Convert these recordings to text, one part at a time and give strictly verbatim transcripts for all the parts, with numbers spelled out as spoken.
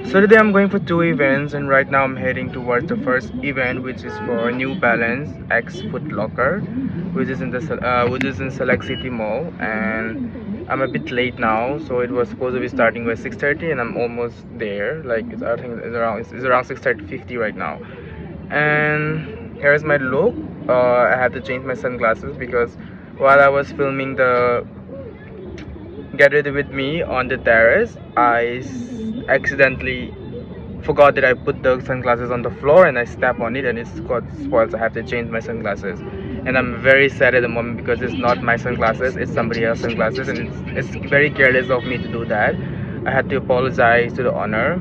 So today I'm going for two events, and right now I'm heading towards the first event, which is for New Balance X Foot Locker, which is in the Sel- uh, which is in Select City Mall, and I'm a bit late now. So it was supposed to be starting by six thirty, and I'm almost there. Like, it's, I think it's around it's, it's around six thirty fifty right now. And here's my look. Uh, I had to change my sunglasses because while I was filming the Get Ready With Me on the terrace, I s- accidentally forgot that I put the sunglasses on the floor and I step on it and it's got spoiled. So I have to change my sunglasses. And I'm very sad at the moment because it's not my sunglasses, it's somebody else's sunglasses, and it's, it's very careless of me to do that. I had to apologize to the owner.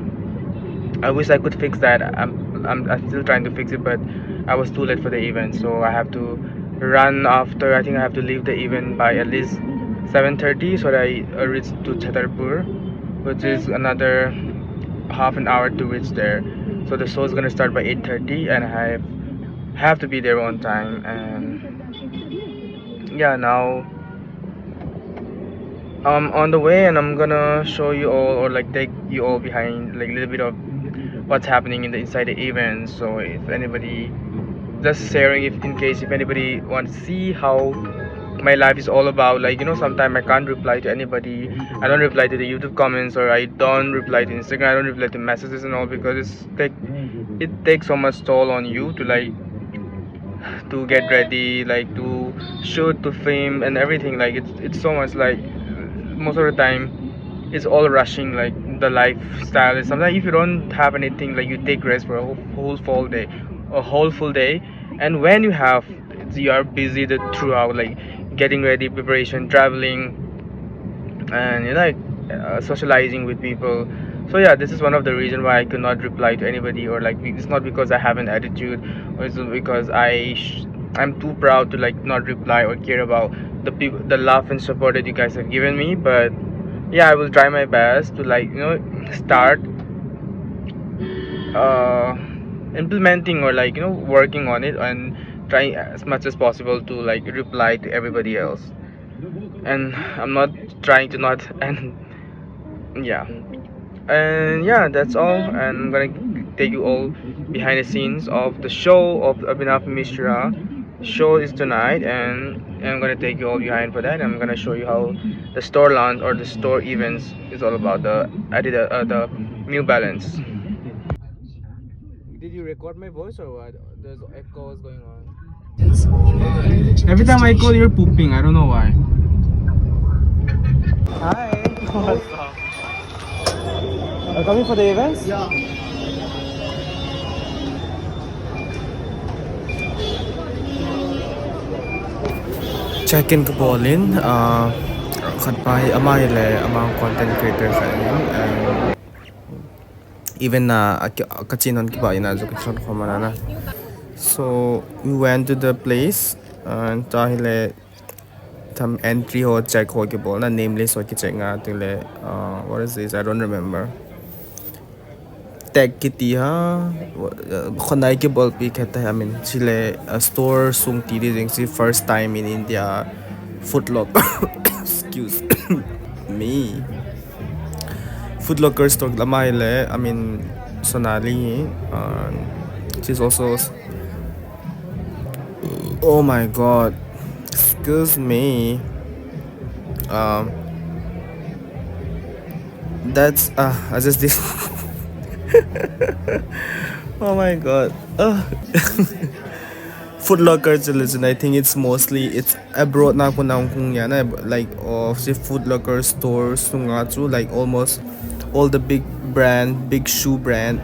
I wish I could fix that. I'm, I'm, I'm still trying to fix it, but I was too late for the event, so I have to run after. I think I have to leave the event by at least seven thirty so that I uh, reach to Chhatarpur, which is another half an hour to reach there. So the show is gonna start by eight thirty, and I have to be there on time. And yeah, now I'm on the way, and I'm gonna show you all, or like, take you all behind, like, a little bit of what's happening in the inside the event. So if anybody, just sharing, if in case if anybody wants to see how my life is all about, like, you know, sometimes I can't reply to anybody. I don't reply to the YouTube comments, or I don't reply to Instagram. I don't reply to messages and all because it's like, it takes so much toll on you to, like, to get ready, like, to shoot, to film and everything. Like, it's it's so much, like, most of the time it's all rushing. Like, the lifestyle is, sometimes if you don't have anything, like, you take rest for a whole, whole full day, a whole full day. And when you have, you are busy the throughout, like, getting ready, preparation, traveling, and you know, like, uh, socializing with people. So yeah, this is one of the reason why I could not reply to anybody, or, like, it's not because I have an attitude, or it's not because I sh- I'm too proud to, like, not reply or care about the people, the love and support that you guys have given me. But yeah, I will try my best to, like, you know, start uh, implementing, or, like, you know, working on it and trying as much as possible to, like, reply to everybody else. And I'm not trying to not and yeah. And yeah, that's all. And I'm gonna take you all behind the scenes of the show of Abhinav Mishra. Show is tonight, and I'm gonna take you all behind for that. I'm gonna show you how the store launch or the store events is all about, the Adidas, uh, the New Balance. Did you record my voice or what? There's echoes going on. Every time I call, you're pooping. I don't know why. Hi. Are you coming for the events? Yeah. Check in ka bol in, uh, khat pa hi ama hi le ama content creator khat in, and even na a ki- ka chin hon kiba in a ju ka chon khom ana na. So we went to the place, and ta hi le tham entry ho check ho kibol na, name list ho ki check nga ti le, uh, what is this? I don't remember. Tag kiti ha, uh, khonai kibol pi khat ta, I mean, chile, uh, store sung ti di jing si first time in India, Foot Locker. Excuse me. Foot Locker store lamai le, I mean, Sonali, uh, she's also, oh my God. Excuse me. Um, that's, uh, I just did. Oh my God. Uh. Foot Locker solution, I think it's mostly, it's abroad na ko na kung ya na, like, of the Foot Locker stores sunga chu, like, almost all the big brand, big shoe brand,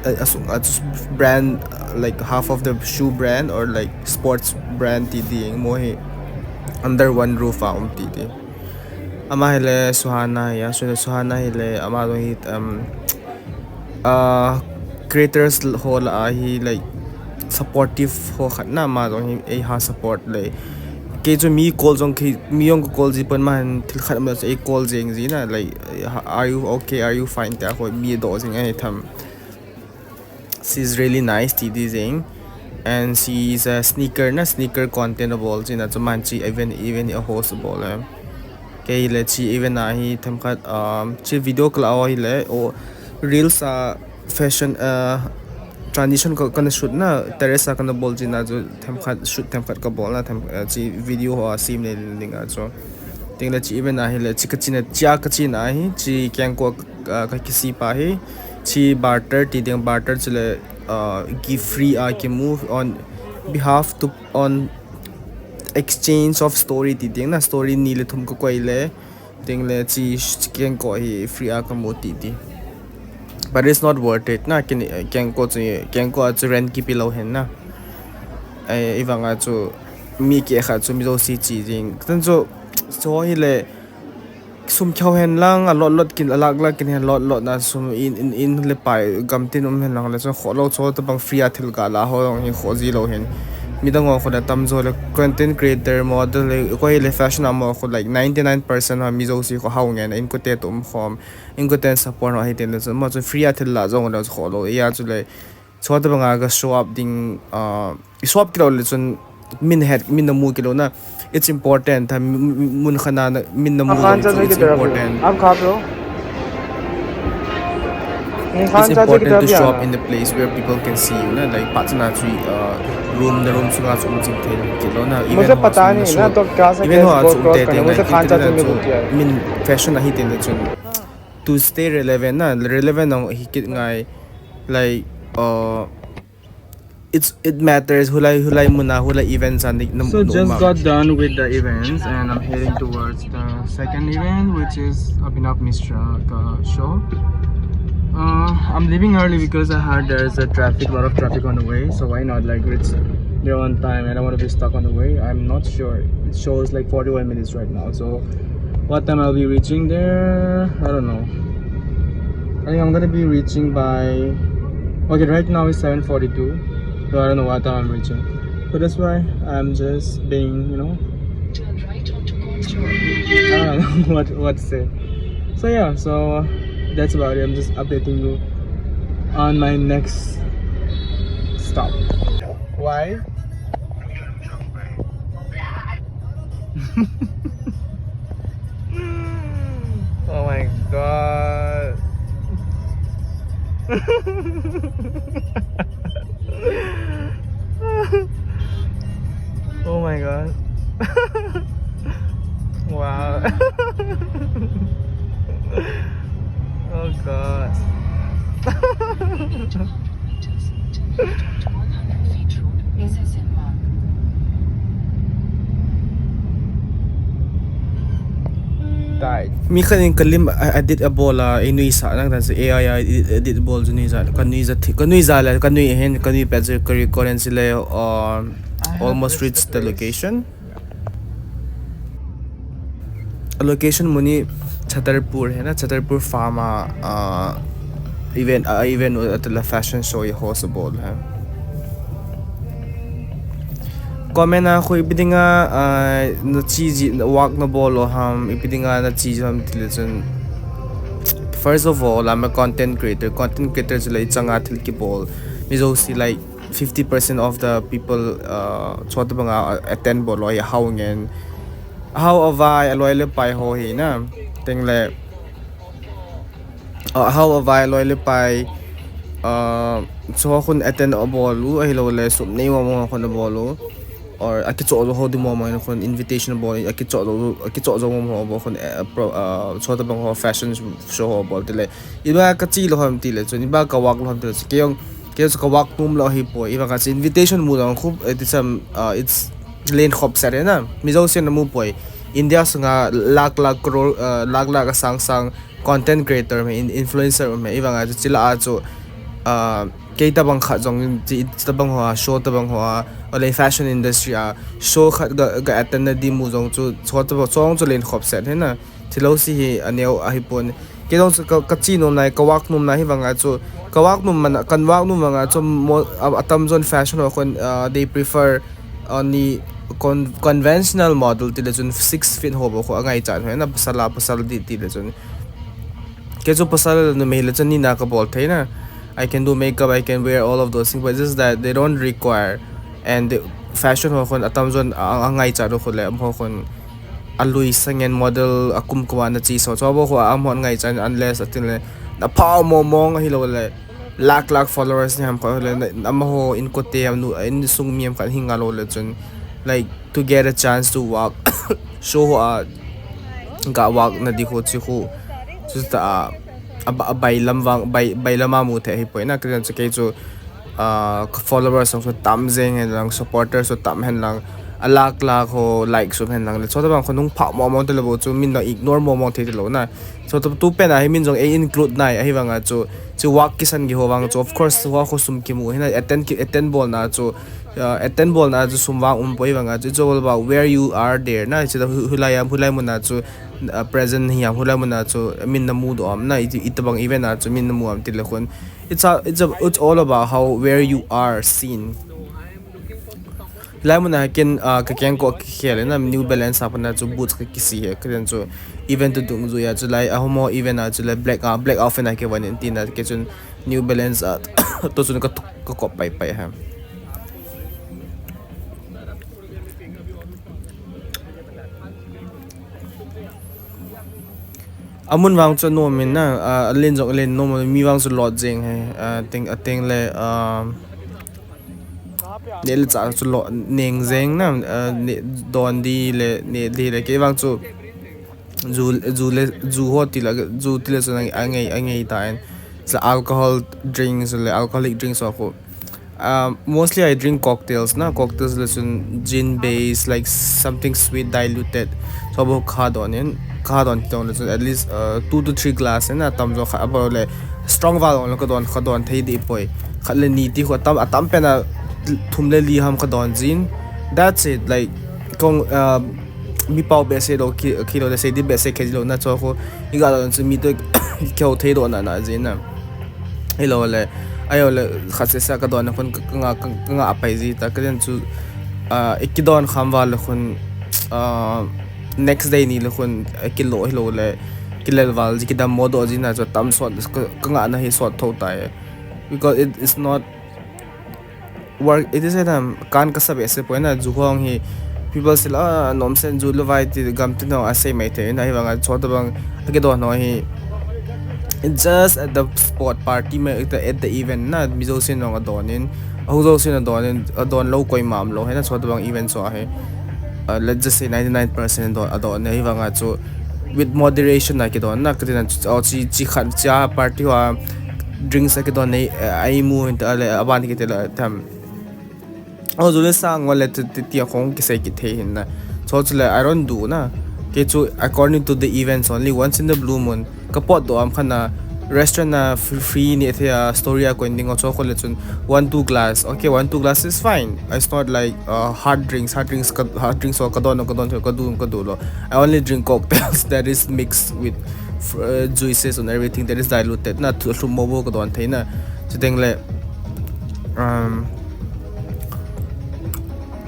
uh, uh, sunga chu brand, uh, like, half of the shoe brand or, like, sports brand ti ding mo hi under one roof a um ti di. Ama hi le Suhana ya, Suhana hi le ama hi, um, uh, creators ho la a hi, like, supportive ho khat na, ama jong hi ei ha support le. Kei chu mi call jong kei, mi jong ka call ji pon, man thil khat ma chu ei call jeng ji na, like, "Are you okay? Are you fine?" Tia ko mi do jing a hi tham. She's really nice ti di jing. And she is a sneaker na, sneaker content a bol ji na, chu man chi event, event a host bol le. Kei le chi event a hi tham khat, um, chi video kala hi le, o, Reels a fashion, uh, transition ka, kana shoot na, terrace a kana bol jing na chu themkhat shoot themkhat kabol na, them, uh, chi video ho a sem le ling a chu. Tengle chi event a hile, chi kachena, chi a kachena hi, chi kengkoh, uh, kakisih pa hi, chi barter ti ding, barter chule, uh, gift free a kimu on behalf to, on exchange of story ti ding na, story ni le thum kakoi le, tengle chi, chi kengkoh hi free a kamu ti ti. But it's not worth it na, ken, kengkoh chu, kengkoh chu rent kipe lou hen na. Ai, ivang a chu mi kikhat chu mi jouse chi jing. Tan chu, chu hile, sum khao hen lang, a lot lot kin, a lakh lakh kin hen lot lot na sum in, in, in le pai, gamtin um hen lang le chun khoh lou, chutobang free a thil gala ho jong hi khoh ji lou hen. Midang ho khu le tamjo le content creator, model le, koi le fashion a mo khu like ninety nine percent ho mi jouse khu hao ngen, inkote tum khom, inkote support ho hi ten le chun mo chun free a thil la jong le khoh lou, ya chu le, chutobang a ka show up ding, uh, i show up kit lou le chun min het, min na mu kit lou na. It's important, tha, mi, mi, mun khat na, na, min na mu Khan lou cha chu, se it's ki taraf important. Aap kha pe ho? Khan cha se ki taraf hi aana. It's important to show up in the place where people can see you na, like, pachatna chu, uh, room, na room sunga chu um jing thei kit lou na. Mujhe pata nahi na, to kya se event ho a chu um tei tei ngai, khan cha chu min fashion a hi tei le chun to stay relevant na, relevant na hi kit ngai, like, uh, it's, it matters, hulai, hulai mun a, hulai events a ni, nam, So just got done with the events and I'm heading towards the second event, which is Abhinav Mishra ka show. Uh, I'm leaving early because I heard there's a traffic, lot of traffic on the way, so why not like reach there on time? I don't want to be stuck on the way. I'm not sure. It shows like forty-one minutes right now, so what time I'll be reaching there? I don't know. I think I'm gonna be reaching by, okay, right now it's seven forty-two, so I don't know what time I'm reaching. So that's why I'm just being, you know, Turn right onto Court Road. I don't know what, what to say. So yeah, so that's about it. I'm just updating you on my next stop. Why? Oh my God. Oh my God. Wow. Oh God. Mi khat in ka lim a, a edit a bol a, i nuisat nang dan se A I a edit, edit bol chu nuisat, ka nuisat, ka nuisat le, ka nui hen, ka nui pet chu ka record hen sile, uh, almost reach the location. A location mun hi Chhatarpur hi na, Chhatarpur farm a, uh, event, uh, event, uh, atula fashion show i host bol hai. Comment a khu ipi dinga, uh, na chi ji, na work na bol lou ham, ipi dinga na chi ji ham tile chun. First of all, I'm a content creator. Content creator chu le i changa thil kibol. Mi jouse like fifty percent of the people, uh, chutobang a attend bol lou hi hao ngen. Hao avai, aloi le pai ho hi na. Tengle, uh, hao avai, aloi le pai, uh, chu ho khun attend abol u, ahilou le sum nei mong mong ho khun abol u. Or akichoh jou ho di mong mong ho khun invitation bol, akichoh jou, akichoh jou mong mong ho bol khun, eh, pro, uh, chutobang ho fashion show ho bol tile. Iba ka chi lou ham tile chun, iba ka work lou ham tile chun, kei jong, kei jong ka work nom lou hi poi, iba ka chi invitation mu lou khu, eh, it's, um, uh, it's len khop set na. Mi jouse na mu poi. India sunga lakh lakh crore, uh, lakh lakh a sang sang content creator me, in-, influencer me, iba ka chi la a chu, uh, kei tabang khat jong chi, chi tabang ho a, show tabang ho a, ole fashion industry a, show khat ga, ga attend na di mu jong chu, chu tabang, chu jong chu len khop set hi na. Thil jouse hi aneo ahi pon. Kei jong chu ka, ka chi nom na, ka work nom na hi vang a chu, ka work nom man, ka work nom vang a chu mo, a, atam jon fashion ho khun, uh, they prefer only con-, conventional model tile chun six feet ho bou khu angaichat ho na, pasal a pasal di tile chun. Kei chu pasal numei le chun ni na ka bol thei na. I can do makeup, I can wear all of those things, but it's just that they don't require. And the fashion ho khun atam jon a, a, angaichat ho khu le, am ho khun alui sangen model akum kum a na chi so. Chu bou khu a, am ho angaichat unless atin le na pha mong mong ahi lo le, lakh lakh followers ni ham kha le, amaho inkote ham nu, insung mi ham kha hi nga lo le chun, like, to get a chance to work, show ho a ga work na di ho chi ho, chu ta a, a bailam vang, bai, bailam a mu the hi poi na, kren chu kei chu, uh, followers ho tam jeng hen lang, supporters ho tam hen lang, a lakh lakh ho likes ho hen lang le, chota bang kho nung pha mong mong te le bo chu min na ignore mong mong thei te lo na. So tu, tu pen a hi min jong ei include nai ahi vang a chu, chu work kisan gi ho vang chu, of course, wa kho sum kimu hi na, attend ki, attend bol na chu, uh, attend bol na chu sum vang um poi vang a chu, it's all about where you are there na, chu da hu, hulai am, hulai mun a chu, uh, present hi am, hulai mun a chu min na mu do am na, iti, ita bang event a chu min na mu am ti le khun. It's a, it's a, it's all about how, where you are seen. Lai mun a ken, ah, ka keng ko ki khel na New Balance a pana chu boots ka kisi he, ka chu event tu dung zu ya chu lai a homo event a chu lai black, ah, black outfit a ke van in tina ke chun New Balance a to chun ka, ka kop pai pai ha. Amun vang chu nom in na, ah, len jong len nom mi vang chu lot jeng he, ah, teng, a teng le, ah, ne le cha chu lo neng jeng na, ah, ne don di le, ne di le ke vang chu ju, ju le, ju ho ti la, ju ti le chu na, a ngei, a ngei ta en. Sa alcohol drinks le, alcoholic drinks ho ko. Um, mostly I drink cocktails na, cocktails le chun gin base, like something sweet diluted. So bo kha don in, kha don ti don le chun at least, uh, two to three glass na, tam jo kha, abo le strong val le ka don, ka don thei di poi. Khat le ni ti kho tam, a tam pen a thum le li ham ka don jin. That's it, like, kong, uh, mi pau behseh lo, ki, ki lo le sei di behseh khe lo na cho kho, i ga don chu mi to kyo thei do na na jin na. Hi lo le, ayo le, kha se sa ka don khun ka, ka nga, ka, ka nga pai ji ta, ka den chu, ah, i ki don kham val le khun, ah, next day ni le khun, i ki lo, hi lo le, ki lel val ji, ki dam mo do ji na chu tam sot, ka, ka nga na hi sot tho ta e. Because it is not work, it is a, um, kan ka sa behseh poi na, ju hong hi, people say, "Ah, nom sen ju le vai," ti gam ti no, a sei mai thei na, hi vang a chota bang, a ki don ho hi, it's just at the spot party, ma, at the, at the event na, mi jo sin nong a don in, a hu jo sin a don in, a don lo koi mam lo, hi na, chota bang event so a hi, uh, let's just say ninety-nine percent don, a don, hi vang a chu, with moderation na ki don na, ka tin a chu, oh, chi, chi khat, cha party wa, drinks a ki don nei, eh, ai mu hin ta le, a ban ki te la, tham. Oh, ju le sa ngol le ti, ti, ti a khong ki sei ki thei hin na. Cho chu le, I don't do na. Ke chu, according to the events only, once in the blue moon. Ka pot do am khan na, restaurant na free, free ni thei a, story a ko ending o cho ko le chun, one, two glass. Okay, one, two glass is fine. It's not like, uh, hard drinks, hard drinks ka, hard drinks o ka don, ka don, ka du, ka du lo. I only drink cocktails that is mixed with, uh, juices and everything that is diluted. Na thu, thu mo bo ka don thei na. Chuteng le, um,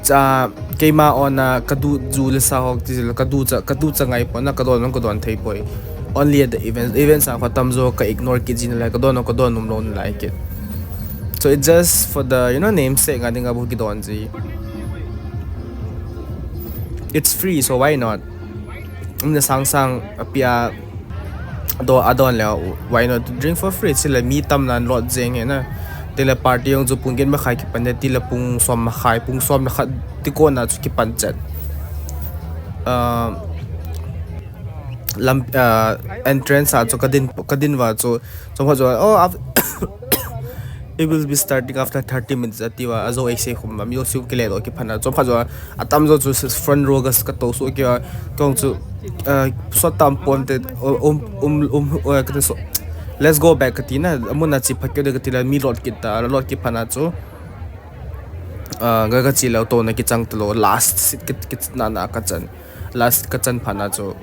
cha, keima on a ka du ju le sa hok ti le ka du cha, ka du cha ngai pon na ka don, ka don thei poi. Only at the events, events a kho tam jo ka ignore ki jin le ka don, ka don um lo like it. So it's just for the, you know, namesake nga ding a bu ki don ji. It's free, so why not? Ina sang sang a pia do, a don le, why not drink for free? Sila mi tam nan lot jeng he na. Tila party yong chu pung gen ma khai ki pan de, tila pung som ma khai, pung som na khat ti ko na chu ki pan chat. Uh, lam, uh, entrance a chu ka din, ka din va chu, chom kha chu, oh, af-, it will be starting after thirty minutes, a ti va, a jo ei sei khum va, mi jo siu ki le do ki phan a, chom kha chu, a tam jo chu front row ka, ka to su ki va, kong chu, uh, so tam pon te, um, um, um, uh, ka te so, let's go back ka ti na, amun a chi pha ki de ka ti la, mi lot ki ta, lot ki phan a chu, uh, ga ka chi lo to na ki chang to lo, last seat ki, ki na na ka chan, last ka chan phan a chu.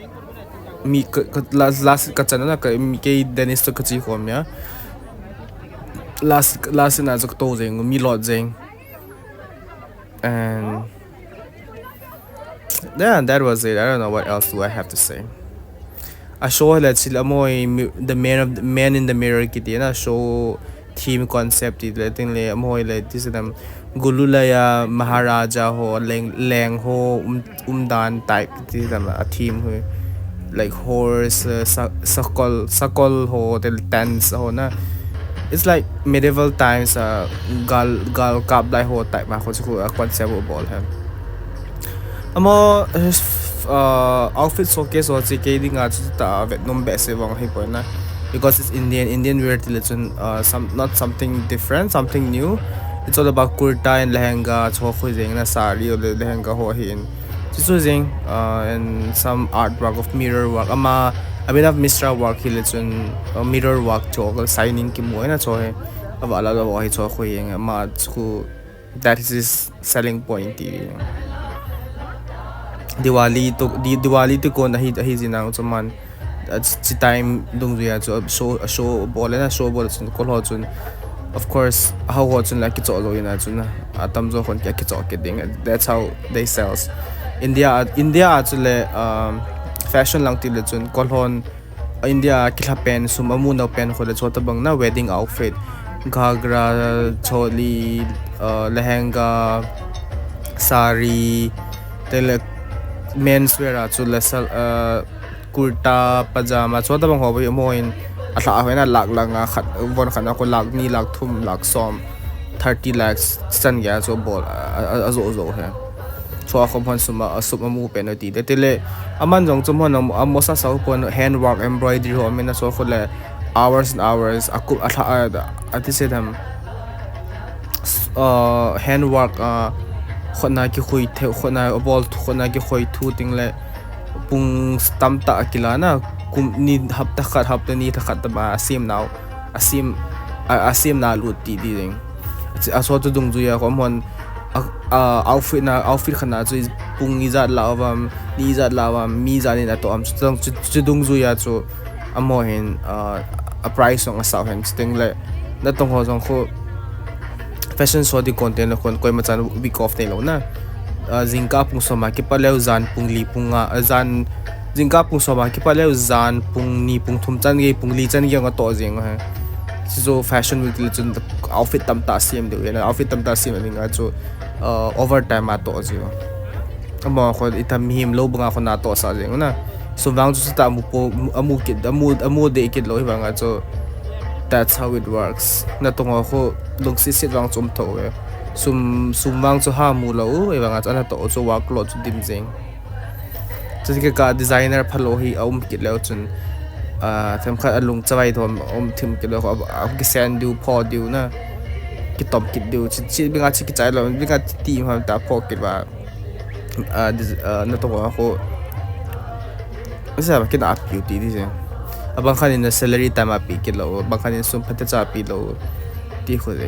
Mi ka, ka, last, last ka chan na ka, mi kei Dennis to ka chi khom ya. Last, last na chu ka to jeng, mi lot jeng. And yeah, that was it. I don't know what else do I have to say. A show le chil a moi mi-, the man of the, man in the mirror ki ti na show theme concept ti le ting le a moi le ti se dam Gululaya Maharaja ho leng, leng ho um, um dan type ti dam a theme ho. like horse, uh, sa- sakol, sakol ho, the tents ho na. It's like medieval times, uh, gal, gal kap lai ho type ma ho chu khu a concept u bol he. Amaho, uh, outfit showcase ho chu kei dinga chu ta vet nom behseh vang hi poi na. Because it's Indian, Indian wear tile chun, uh, some, not something different, something new. It's all about kurta and lehenga, chu khu jeng na, sari le lehenga ho hi in. Chu chu jeng, uh, and some artwork of mirror work. Ama, a bit of Mishra work hi le chun, uh, mirror work chu signing kimu na chu hi. Ava la la hi chu khu jeng, ama chu khu, that is his selling point ti. Diwali to, Di- Diwali to kon ahi, ahi jinang chu man. A chi- chi time dungjuia chu a show, a show bol na, show bol chun kol ho chun, of course, a ho ho chun la kichoh lou ina chun a tamjo khon ki kichoh kit ding. That's how they sells. India, India a chu le, um, fashion lang ti le chun kol hon India a kilha pen, sum amu nau pen khu le chu tabang na wedding outfit, ghagra, choli, uh, lehenga, sari, tele menswear a chu le sal, uh, kurta, pajama, chu tabang ho boi mo in a lha a hoina lakh langa khat, von khat a khu lakh ni, lakh thum, lakh som, thirty lakhs chan gei a chu bol a, a, a, a jo jo he. Chu a khom hon sum a, a sum amu pen ti le tile, aman jong chu hon a, a mosa sa pon handwork, embroidery ho min a chu khu le hours and hours a ku a lha a, a ti se dam. Uh, handwork, uh, khotna kikhoi the, khotna a bol thu, khotna kikhoi thu ting le pung tam ta a kila na, kum ni hapta khat, hapta ni ta khat ta ma a sim nau, a sim, a, a sim na lut ti ti ding. A chu dungjuia khom hon a, a outfit na, outfit khat na chu pung ijat la vam, ni ijat la vam, mi ijat ni na to am chu, chu, chu dungjuia chu amaho hin, uh, a price jong a sao hen, chu ting le na tong ho jong khu fashion show di content le khon koima chan week off nei lou na. Uh, jingkah pung som a kipat leu jan pung li pung nga, uh, jan, jingkah pung som a kipat leu jan pung ni pung thum chan gei, pung li chan gei nga to jing he. Chu fashion week le chun outfit tam ta sim deu, outfit tam ta sim ding a chu, uh, overtime a to jing. Amaho khu itam mihem lou banga khu na to sa jing na. Sum vang chu sita mu po, amu kit, amu, amu de kit lou hi vanga chu. That's how it works. Na tong ho khu lungsit sit vang chu um tho ve. Sum, sum vang chu ha mu lou, e vanga chu ana to chu workload chu dim jing. Chu ka, ka designer phalou hi a um kit leu chun, ah, themkhat a lung chavai thom um thim kit lou, a, a kisen diu, pho diu na. Kitom kit diu, chi, chi binga chi kichai lou, binga ti, ti ham ta pho kit va. Ah, dis- ah, na to ko ko. Sa ba kin ap yu ti di se. Abang khan in salary time a pi kit lou, abang khan in sum phat cha pi lou. Ti khu de.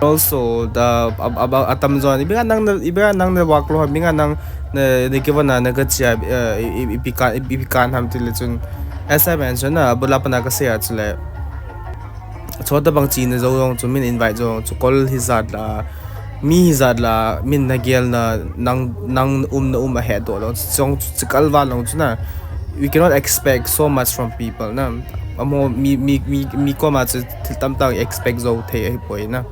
Also, the ab- ab- atam jon, ibi nang na, ibi nang na work lou, ibi nang na, na kiva na, na ka chia, eh, i- i- ipi kan, ipi kan ham ti le chun. As I mentioned, na, abula pa na ka se a chule. Chota bang chi na jo jong chu min invite jong chu kol hi jat la, mi hi jat la, min na gel na, nang, nang um na um a he do lo. Chong chu kal va long chu na. We cannot expect so much from people na. Amo mi, mi, mi, mi koma chu thil tam tang expect jo thei ahi poi na.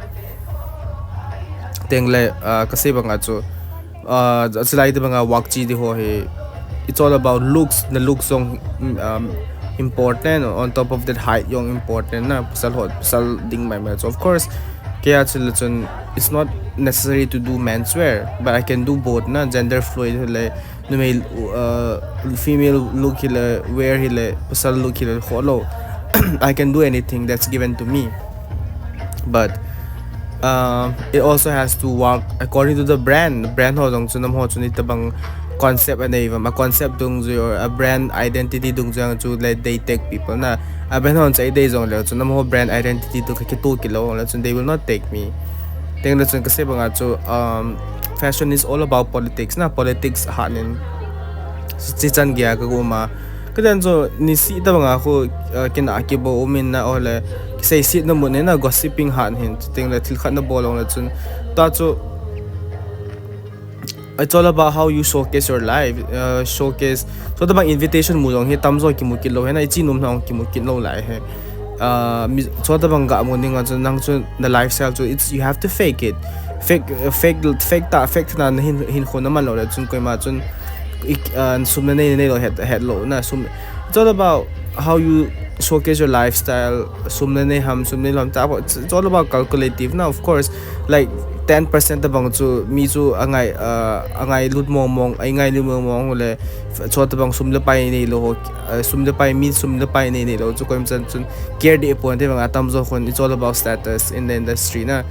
Teng le, ah, ka sei banga chu, ah, chulai te banga work chi di ho hi, it's all about looks, na looks jong, mm, um, important. On top of that, height jong important na, pasal ho, pasal ding mai mai. So of course, kei a chu le chun, it's not necessary to do menswear, but I can do both na, gender fluid le, numei, uh, female look hi le, wear hi le, pasal look hi le, ho lo. I can do anything that's given to me. But, uh, it also has to work according to the brand. Brand ho jong chu nam ho chu ni tabang concept a nei vam. A concept dungjui or a brand identity dungjui ang chu le they take people na. A brand ho chai dei jong le chu nam ho brand identity tu ka kitu kilo le chun they will not take me. Teng le chun ka sei banga chu, um, fashion is all about politics na, politics hat nin. Chi chan gei a ka guma. Ka den chu ni si tabanga khu, uh, kina kibo umin na ole. Kisei sit na mun na gossiping hat hin. Teng le thil khat na bol long le chun. Ta chu, it's all about how you showcase your life, uh, showcase. So tabang invitation mu jong hi tamjo kimu kit lou hi na, ichi nom na jong kimu kit lou lai hi. Uh, mi, so tabang ga mu ning a chun nang chun na lifestyle chu, it's, you have to fake it. Fake, uh, fake, fake ta, fake na na hin, hin khon na man lou le chun koima chun ik- uh, sum na nei nei lo het het lo na sum. It's all about how you showcase your lifestyle. Sum na nei ham, sum nei lo ham, ta it's, it's all about calculative na, of course. Like ten percent tabang chu mi chu angai uh, angai lut mong mong, ai ngai lut mong mong le, chua tabang sum le pai nei lo ho, uh, sum le pai mi sum le pai nei nei lo chu koima chan chun care di pon te bang atam jo khun. It's all about status in the industry na.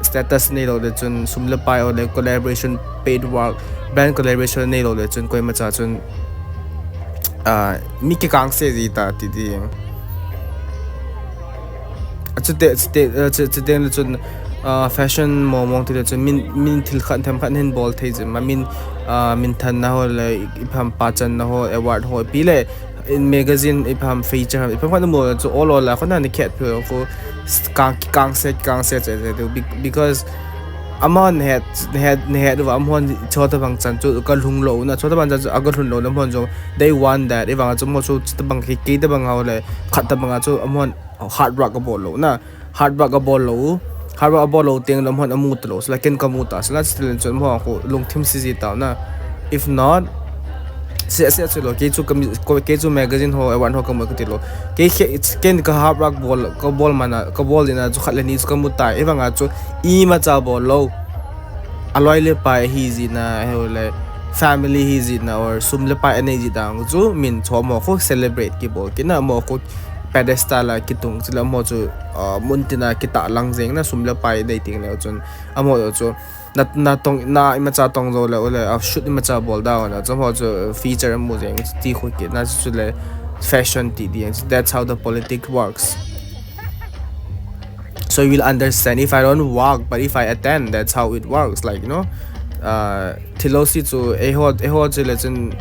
Status nei lo le chun sum le pai o le collaboration, paid work, brand collaboration nei lo le chun koima cha chun, uh, mi kikang se ji ta ti di. Achute, achute, uh, chu- chuteng le chun, uh, fashion mong mong ti le chun min min thil khat them khat hin bol thei jin ma min, uh, min than na ho le ipham pa chan na ho award ho pi le in magazine ipham feature ham ipham khat mo chu all all la khona ni khet phe ko kang kang se kang se che che do because amahon het het het va amahon chota bang chan chu ka lhung lo na chota bang chan chu aga lhun lo na amahon jong they want that. Ivang chu mo chu tabang ki ki tabang ho le khat tabang chu amahon hard work abol lo na. Hard work abol lo, hard work abol lo teng lo amahon amu ta lo sila ken ka mu ta sila still chu amahon ko lungthim si ji ta na. If not, se se se lo ke chu kam ko ke chu magazine ho award ho ka mu ka ti lo. Ke ke ken ka hard work bol ka bol mana ka bol dina chu khat le ni chu ka mu ta. Ivang a chu ima cha bol lo. Aloi le pai hi ji na he le family hi ji na or sum le pai anei ji dang chu min cho mo ko celebrate ki bol ki na mo ko pedestal a kitung chila mo chu, uh, mun tina kita lang jeng na sum le pai dei ting le chun amo chu na na tong na ima cha tong jo le le a shoot ima cha bol da na chu mo chu feature mu jeng ti khu ki na chu le fashion ti di. That's how the politic works. So you will understand if I don't walk, but if I attend, that's how it works. Like, you know, uh, Thilosi chu eiho eiho chu le chun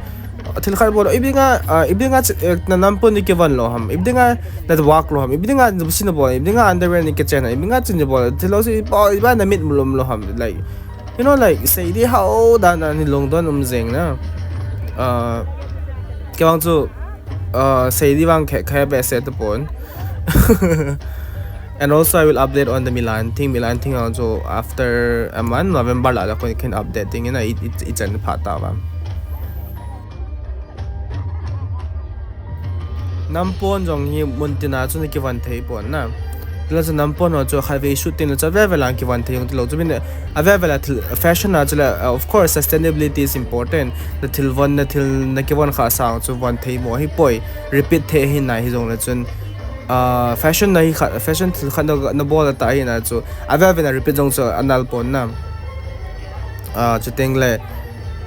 thil khat bol ibinga uh, ibinga na nampo ni ke van lo ham ibinga na walk lo ham ibinga na busina bol ibinga underwear ni ke chena ibinga chin bol Thilosi bol iba na mit mulom lo ham, like, you know, like, sei di how da na ni long don um jeng na. Uh, ke wang chu uh, sei di wang khe khe be se to pon. And also I will update on the Milan thing. Milan thing also after a month, November la la ko ken update thing na it it it's an pha ta ba. Nampon jong hi mun tina chu ni ki van thei pon na. Tila chu nampon ho chu kha ve shoot tin chu ve ve lang ki van thei jong tilo chu bin a ve ve la thil fashion na chu la, uh, of course sustainability is important. Na thil von na thil na ki von kha sang chu von thei mo hi poi. Repeat thei hi na hi jong la chun uh, fashion na hi kha fashion thil kha na, na bol ta hi na chu a ve ve na repeat jong chu anal pon na. Uh, chu teng le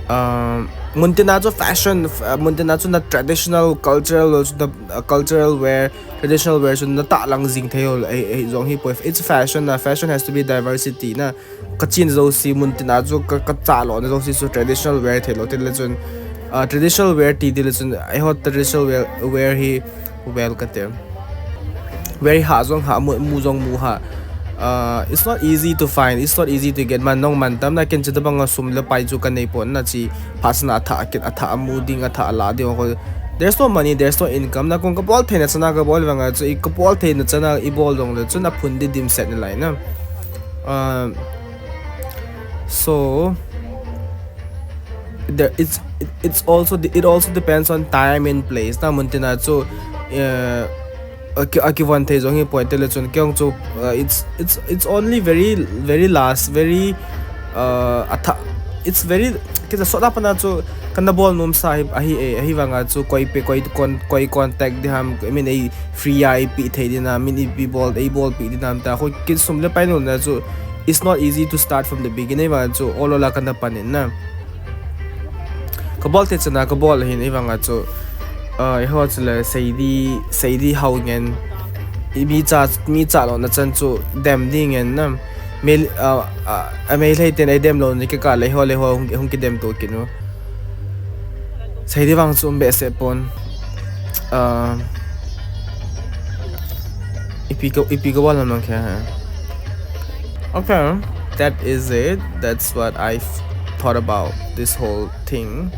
uh, mun tina chu fashion uh, mun tina chu na traditional cultural chu na uh, cultural wear, traditional wear chu na ta lang jing thei ho ei ei jong hi poi. It's fashion na, fashion has to be diversity na. Ka chin jo si mun tina chu ka ka cha lo na jo si chu traditional wear thei lo te le chun uh, traditional wear ti di le chun eiho traditional wear wear hi well ka te very ha jong ha mu, mu jong mu ha. Uh, it's not easy to find, it's not easy to get man nong man tam na ken chita bang sum le pai chu ka nei pon na chi phasna tha ken a tha mu ding a tha la ding ko. There's no money, there's no income na kong ka bol thei na chana ka bol vanga chu i ka bol thei na chana i bol dong le chun a phun di dim set ni lai na. Uh, so there it's it, it's also it also depends on time and place na mun tina chu uh, aki aki von thei jong hi poi te le chun kyong chu uh, it's it's it's only very very last very uh, atha it's very kita sot apa na chu kana bol num sa hi ahi e ahi vanga chu koi pe koi kon koi contact di ham I mean ei free a i pi thei di na min i pi bol ei bol pi di nam ta ko kin sum le pai nu na chu it's not easy to start from the beginning vanga chu olo la kana panin na. Ka bol te chana ka bol hin i vanga chu uh, i ho chu le seidi seidi hau ngen i mi cha mi cha lo na chan chu dem di ngen na. Mel uh, uh, a mel hei ten ai dem lo ni ke ka le ho le ho hung, hung ki dem to kinu. Seidi vang chu um be se pon. Uh, ipi ko ipi ko bol na nang khe ha. Okay, that is it. That's what I thought about this whole thing.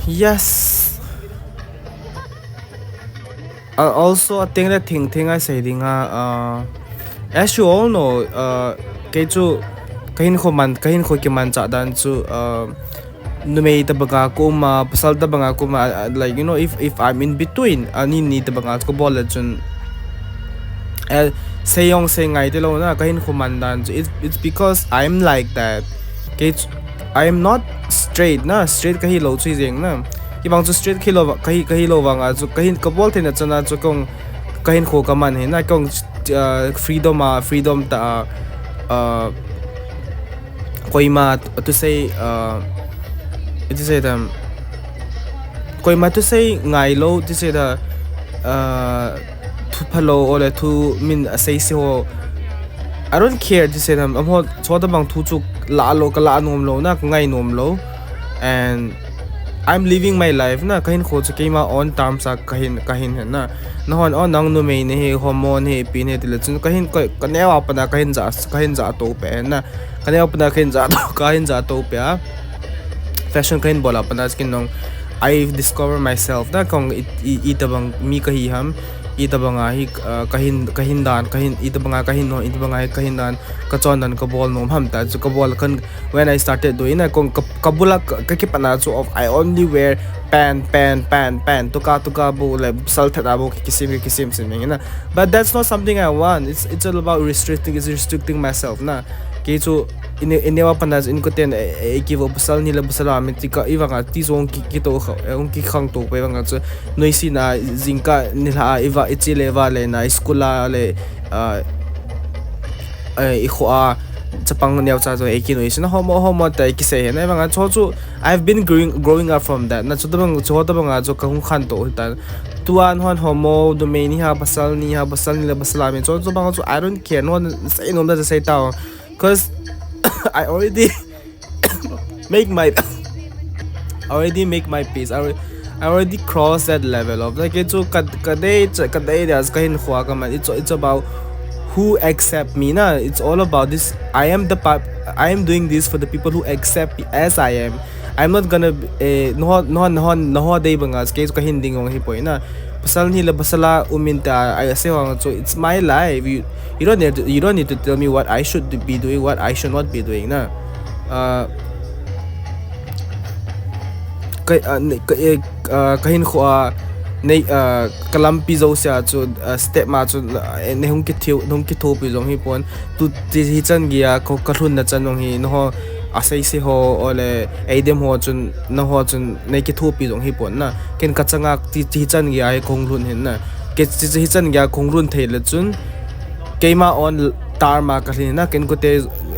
Yes. Uh, also, I think that thing thing I say thing uh, uh, as you all know, uh, kei chu kahinkho man, kahinkho kimanchah dan chu, uh, numei tabanga ka um a, pasal tabanga ka um a, uh, like, you know, if, if I'm in between, uh, ani ni tabanga chu kabol le chun, uh, seijong sei ngai tilou na, kahinkho man dan chu, it's, it's because I'm like that. Kei chu, I'm not straight na, straight kahi lou chu jeng na. Kei bang chu straight kahi lou, kahi, kahi lou vang a chu, kahin, kabol theina chan a chu kong, kahinkho kaman hi na, kong, uh, freedom a, freedom ta a, uh, koima thusei, uh, thusei tam, koima thusei ngai lou, thusei ta, uh, thu phalou, ole thu min asei se ho. I don't care, thusei tam, amaho, chu tabang thu chu la lou, kala nom lou na, kangai nom lou. And I'm living my life na, kahinkho chu keima own terms a kahin, kahin hen na. Nahon, oh, nang numei nahi, homo nahi, ipi nahi, tile chun kahin, ka, kaneo a pat a kahin ja, kahin ja to pe hen na. Kaneo a pat a kahin ja to, kahin ja to pe a. Fashion kahin bol a pat a kin nong, I discover myself na, kong i, i, itabang mi kahi ham, itabanga hi, uh, kahin, kahin dan, kahin, itabanga kahin no, itabanga hi kahin dan, kachon dan kabol nom ham ta, chu kabol kan, when I started doing na, kong ka, kabula ka, kakipat na chu of, I only wear pant, pant, pant, pant, tuka, tuka bou le, sal thada bou, kisim, kisim, sim, na. But that's not something I want. It's, it's all about restricting, it's restricting myself na. Kei chu, ine, ineo a pat a chu inkoten, e, e, kivo pasal ni le pasal a min tika, ivanga, ti jong ki, kito kha, e, ong kikhang to pe vanga chu, noisena, jingkah nilhah a, iva, iche le va le na, school a le, uh, eh, ikho a, chapang neocha chu, eh, kinoise na homo, homo ta, eh, kisei hen. Ahivanga chu chu, I've been growing, growing up from that. Na chu tabang, chu tabang a chu kahung khantou hitan. Tua nahon homo, numei nahi a, pasal nahi a, pasal ni le pasal a min chu, chu bang chu, I don't care. Nahon sei nom da sei tao. 'Cause I already make my, I already make my peace. I already, I already crossed that level of, like, chu ka, kadei, kadei dia kahinkho kaman. It's, it's about who accept me na. It's all about this. I am the part, I am doing this for the people who accept me as I am. I'm not gonna, eh, nahon, nahon, nahon, nahon dei banga, kei chu kahin ding jong hipoi na. Pasal nahi le pasal a um inte, I say vang chu, it's my life. You, you don't need to, you don't need to tell me what I should be doing, what I should not be doing na. Uh, ka, uh, ne, ka, eh, uh, kahinkho a, nei, uh, kalampi jouse a chu, uh, step ma chu, uh, nei hung kitho, hung kithopi jong hipon. Tu, ti hichan geiya, ko, kalhunna chan jong hi, naho, asei se ho, ole, eidem ho chun, naho chun, nei kithopi jong hipon na. Ken kachanga, ti, ti hichan geiya hi kahung lhun hin na. Kei ti, ti hichan geiya kahung lhun thei le chun, keima own term a kalhin na, ken kote,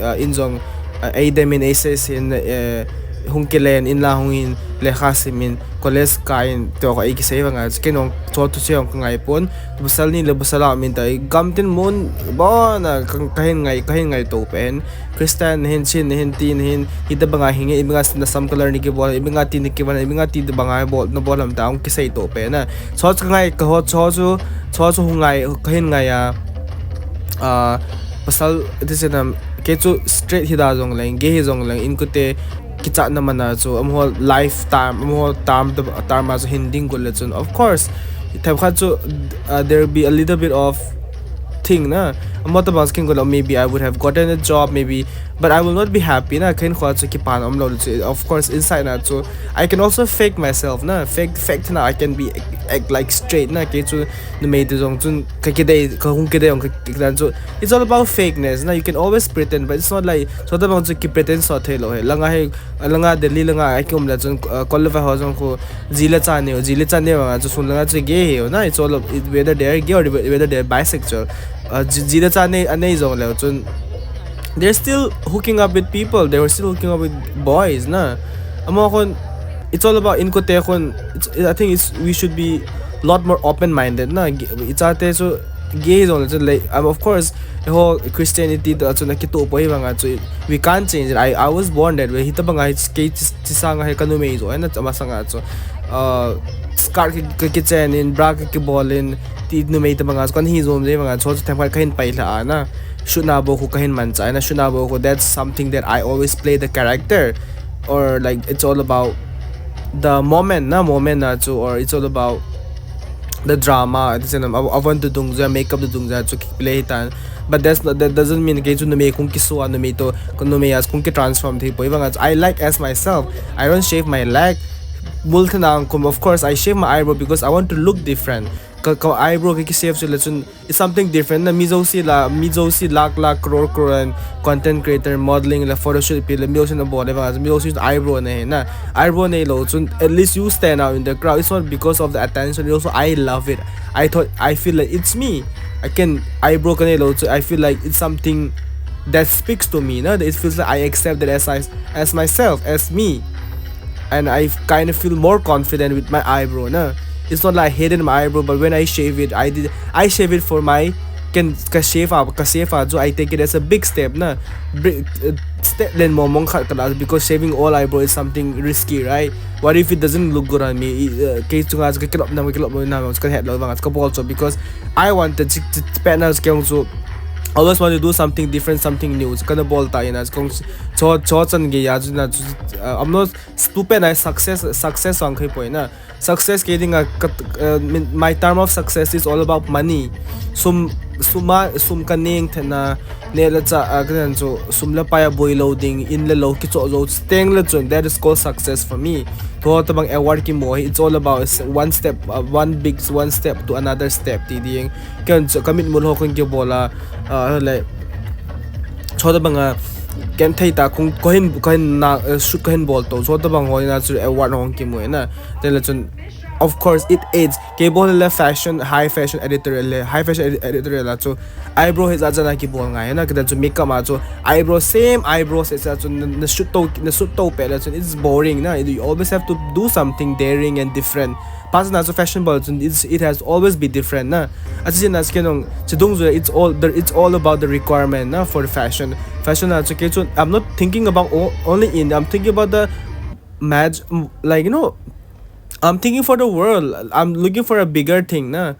uh, in jong, uh, eidem in, eisei se in, uh, hung kilen in la hung in, lekha sim in, college kai in, tua kho eikisei vanga, ken jong chu thusei jong kangai pon, pasal ni le pasal a min ta, gamtin mun, bon, a, ka, kahin ngai, kahin ngaito pen, Christian nahin, Chin nahin, ti nahin, hitabanga hinge, ibanga nasam color nei kibol, ibanga ti nei kibol, ibanga ti banga bol, nabol ham ta, hung kisei to pen na. Chu chu kangai, kaho, chu chu, chu chu hung ngai, kahin ngai a, a, pasal, ti se nam, kei chu straight hi da jong leng, gay hi jong leng, in kote, kichatna man a chu, amaho lifetime, amaho term, term a chu hin ding got le chun. Of course, themkhat chu, uh, there will be a little bit of thing na. Amaho tabang chu kin got le, maybe I would have gotten a job, maybe, but I will not be happy na. Kahinkho chu kipana umlou le chu. Of course, inside na chu, I can also fake myself na. Fake, fake na, I can be act, act like straight na. Kei chu numei te jong chun, ka kidei, kahung kidei jong ka, ka dan chu. It's all about fakeness na. You can always pretend, but it's not like, chu tabang chu kipretend so thei lou hi. Langa hi, langa Delhi langa a kium le chun, uh, kol le vai ho jong khu, ji le cha neo, ji le cha neo vanga chu sun langa chu gay hi na. It's all of, it, whether they are gay or whether they are bisexual. Uh, ji, ji le cha nei, anei jong le chun, they're still hooking up with people. They were still hooking up with boys na. Amaho khun, it's all about in kote khun. It's, I think it's, we should be lot more open-minded na. Gi-, ichate chu gay jong le chun le, um, of course, eiho Christianity to chun akitoh poi vanga chu, we can't change it. I, I was born that way. Hitabanga hi kei chi, chi sanga hi kanumei jo na, masanga chu. Uh, skirt ki, ki, kichen in, bra ki, kibol in, ti numei tabanga chu kahin jom je vanga chu, chu themkhat kahin pai lha a na. Shoot na bou khu kahin manchah na, shoot na bou khu, that's something that I always play the character. Or, like, it's all about the moment na, moment na chu, or it's all about the drama, the cinema, a, a want to dung ja, makeup to dung ja, chu ki play tan. But that's not, that doesn't mean ke chu numei kung ki sua, numei to, kung numei as kung ki transform thi poi bang. I like as myself. I don't shave my leg. Mul thena ang kum, of course, I shave my eyebrow because I want to look different. Ka, ka eyebrow ki, ki shave chu le chun, it's something different. Na mi jouse la, mi jouse lakh lakh, crore crore and content creator, modeling la, photoshoot pi la, mi jouse na bol le bang, mi jouse eyebrow nei na. Eyebrow neilou chun, at least you stand out in the crowd. It's not because of the attention. Also, I love it. I thought, I feel like it's me. I can, eyebrow ka neilou chun, I feel like it's something that speaks to me. No, it feels like I accept it as I, as myself, as me. And I kind of feel more confident with my eyebrow, na. It's not like I hated my eyebrow, but when I shave it, I did, I shave it for my, ken, ka shave a, ka shave a chu, I take it as a big step, na. Big, uh, step len mong mong khat ka la, because shaving all eyebrow is something risky, right? What if it doesn't look good on me? I, uh, kei chunga chu ka kilop na, ka kilop na, ka het lou vang, ka bol chu, because I wanted to, to, to, na, kei chu always want to do something different, something new. Chu ka na bol ta in a, kong chu, chu chan gei a chu na chu, uh, I'm not stupid, I success, success ang kei poi na. Success kei dinga, ka, uh, min-, my term of success is all about money. Sum, suma, sum ka neng thena, ne le cha, uh, ka nen chu, sum le pai a boi lou ding, in le lou kicho jou, teng le chun, that is called success for me. Chu tabang award kimu hi, it's all about s-, one step, uh, one big, one step to another step, ti ding. Ken chu ka mit mul ho kong kibol a, uh, le, chu tabang a, ken thei ta kong, ko hin, ko hin na, uh, shoot ko hin bol to, chu tabang ho na chu award ho kimu na. Teng le chun, of course, it aids. Kei bol le fashion, high fashion editorial le, high fashion edi-, editorial a chu eyebrow hi ja ja na kibol ngai na, kei chu makeup a chu eyebrow, same eyebrow se sa chu na, na shoot to, na shoot to pe le chun, it's boring na. You always have to do something daring and different. Pas na chu fashion bol chun, it's, it has always be different na. Achi na chu kei nong, chi dung chu, it's all, the, it's all about the requirement na for the fashion. Fashion a chu kei chu, I'm not thinking about o-, only in, I'm thinking about the match, mm, like, you know, I'm thinking for the world. I'm looking for a bigger thing na.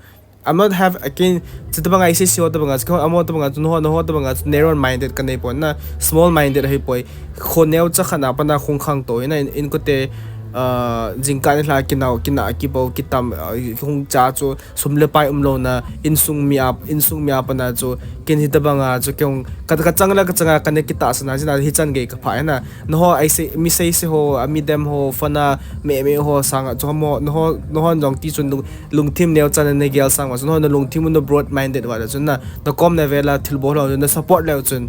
I'm not have, again, chu tabang a i sei sei ho tabang a, chu amo tabang a, chu no ho, no ho tabang a, chu narrow minded ka nei pon na, small minded hi poi. Kho neo cha khat na pa na khung khang to hi na, in, in ko te, uh, jingkah ni la kinau, kina, kibo, kitam, uh, khung cha chu, sum le pai um lou na, insung mi ap, insung mi ap na chu, ken hi tabang a chu, kei ka, ka chang la, ka chang a, ka ne kitahsan a, chu na hi chan gei ka pha na. No ho, i sei, mi sei sei ho, a mi dem ho, phone a, me me ho, sang a, chu mo, no ho, no ho, jong ti chun lung, lungthim neo chan na gel sang ma, chu no ho, na lungthim na broad minded va la chun na, na kom na vela, thil bol ho, na support leu chun.